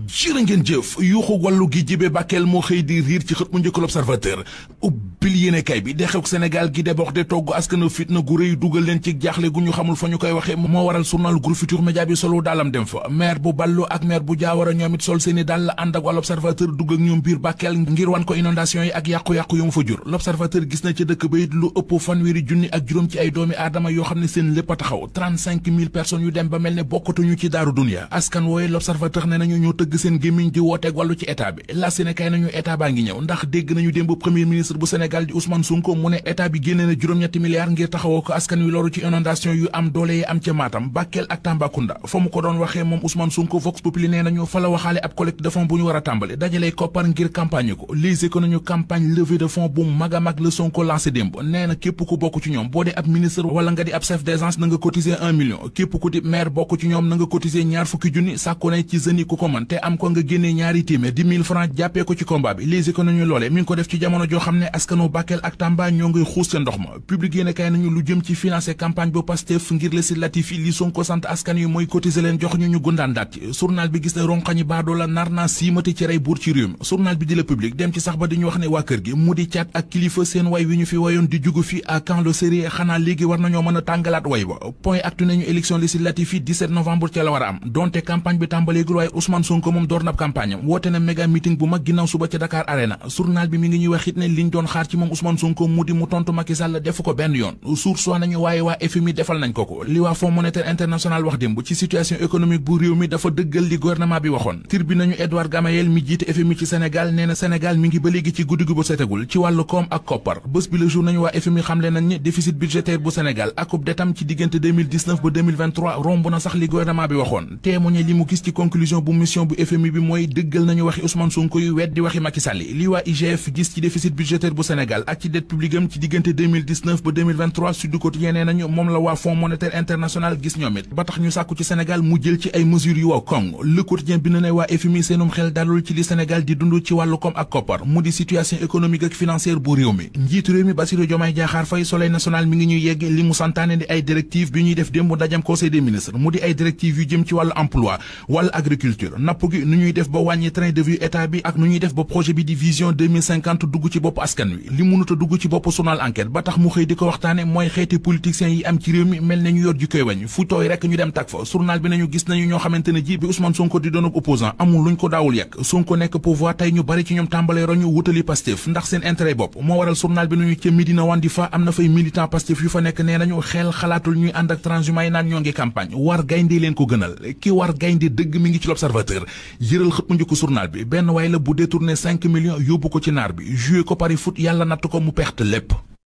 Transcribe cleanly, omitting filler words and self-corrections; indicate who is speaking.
Speaker 1: jërë ngeen jëf yuuxu wàllu gi jibe Bakel moo xëy di riir ci xët mu njëkk l'Observateur ubbil yéenekaay bi de xew Sénégal gi débordé togg askana fitna gu rëy dugal leen ci jaaxle gu ñu xamul fa ñu koy waxee moo waral journal Groupe Futurs Médias bi solo daalam dem fa maire bu Ballo ak maire bu Diawara ñoom it sol seeni dal ànd ak waa l'Observateur dugg ak ñoom biir Bakel ngir wan ko inondation yi ak yàqu-yàqu yu mu fa jur l'Observateur gis na ci dëkk ba it lu ëpp fanweeri junni ak juróom ci ay doomi aadama yoo xam ne seen lépp a taxaw 35 000 personnes yu dem ba mel ne bokkatuñu ci daaru dunya askan wooye l'Observateur ne nañu ñoo tëgg seen gémmiñ di wooteeg wàllu ci état bi la Sénégal nañu état baa ngi ñëw ndax dégg nañu démb premier ministre bu Sénégal di Ousmane Sonko mu ne état bi génne na juróom-ñetti milliards ngir taxawoo ko askan wi loru ci inondation yu am doole yi am ca Matam Bakel ak Tambacounda fa mu ko doon waxee moom Ousmane Sonko Vox Populi nee nañu fa la waxaale ab collecte de fonds bu ñu war a tàmbali dajalee koppar ngir campagne ko lise ko nañu campagne levée de fonds bu mag a mag la Sonko lancé démb nee na képp ku bokk ci ñoom boo dee ab ministre wala nga di ab chef d'agence na nga cotiser 1 million képp ku di maire bokk ci ñoom na nga cotiser ñaar fukki junni sàkku ne ci jeunes yi ku ko mën te am ko nga génnee ñaari téeméer di 1000 francs jàppee ko ci combat bi lise ko nañu loole mi ngi ko def ci jamono joo xam ne askanu Bakel ak Tamba ñoo ngay xuus seen ndox ma public yéene kay nañu lu jëm ci financer campagne bu Pastef ngir législatif yi li Sonko sant askan yi mooy cotiser leen jox ñu gundaan daat ci journal bi gis ne ronxañi baadoo la nar naa siimati ci rey buur ci réew mi journal bi di Le Public dem ci sax ba di ñu wax ne waa kër gi mu di caat ak kilifa seen way wi ñu fi wayoon di jugu fi à quand le sérieux xanaa léegi war nañoo mën a tàngalaat way ba point actu nañu élection législative yi 17 novembre ca la war a am donte campagne bi tàmbaleegul waaye Ousmane Sonko moom door na campagne am woote na méga meeting bu mag ginnaaw suba ca Dakar Arena journal bi mi ngi ñuy wax it ne liñ doon xaar ci moom Ousmane Sonko mu di mu tontu Macky Sall defu ko benn yoon source wa nañu waaye waa FMI defal nañ ko li waa Fonds monétaire international wax démb ci situation économique bu réew mi dafa dëggal li gouvernement bi waxoon tribune nañu Edouard Gamayel mi jiite FMI ci Sénégal nee na Sénégal mi ngi ba léegi ci guddi gu ba setegul ci wàllu koom ak koppar bés bi le jour nañu waa FMI xamle nañ ni déficit budgétaire bu Sénégal akub detam ci diggante 2019 ba 2023 romb na sax li gouvernement bi waxoon témoigné li mu gis ci conclusion bu mission bu FMI bi mooy dëggal nañu waxi Ousmane Sonko yu weddi waxi Macky Sall li waa IGF gis ci déficit budgétaire bu Sénégal ak ci dette publique am ci diggante 2019 ba 2023 Sud Quotidien nee nañu moom la waa Fonds monétaire international gis ñoom it ba tax ñu sàkku ci Sénégal mu jël ci ay mesures yu waaw kong Le Quotidien bi ne waa FMI seenum xel dalul ci li Sénégal di dund ci wàllu koom ak koppar mu di situation économique ak financière bu réew mi njiitu réew mi Bassirou Diomaye Diakhar Faye Soleil national mi ngi ñuy yegg li mu santaane di ay directives bi ñuy def démb dajam conseil des ministres mu di ay directives yu jëm ci wàllu emploi wàllu agriculture napp gi nu ñuy def ba wàññi train de vie état bi ak nu ñuy def ba projet bi di vision 2050 dugg ci bopp askan wi li mënut a dugg ci bopp journal enquête ba tax mu xëy di ko waxtaane mooy xeeti politiciens yi am ci réew mi mel ne ñu yor ji koy wañ fu tooy rek ñu dem tag fa journal bi nañu gis nañu ñoo xamante ne ji bi Ousmane Sonko di doon opposant amul luñ ko daawul yekk Sonko nekk pouvoir tey ñu bari ci ñoom tàmbalee roñu wutali Pastef ndax seen intérêt bopp moo waral journal bi nañu ca Médina Wandifa am na fay militant Pastef yu fa nekk nee nañu xel xalaatul ñuy ànd ak transhumants yi naan ñoo ngi campagne war gaynde leen ko gënal ki war gaynde dëgg mi ngi ci l'Observateur yëral xët mu njëkk journal bi benn waay la bu détourné 5 millions yóbbu ko ci naar bi joué ko pari foot yàlla natt ko mu perte lépp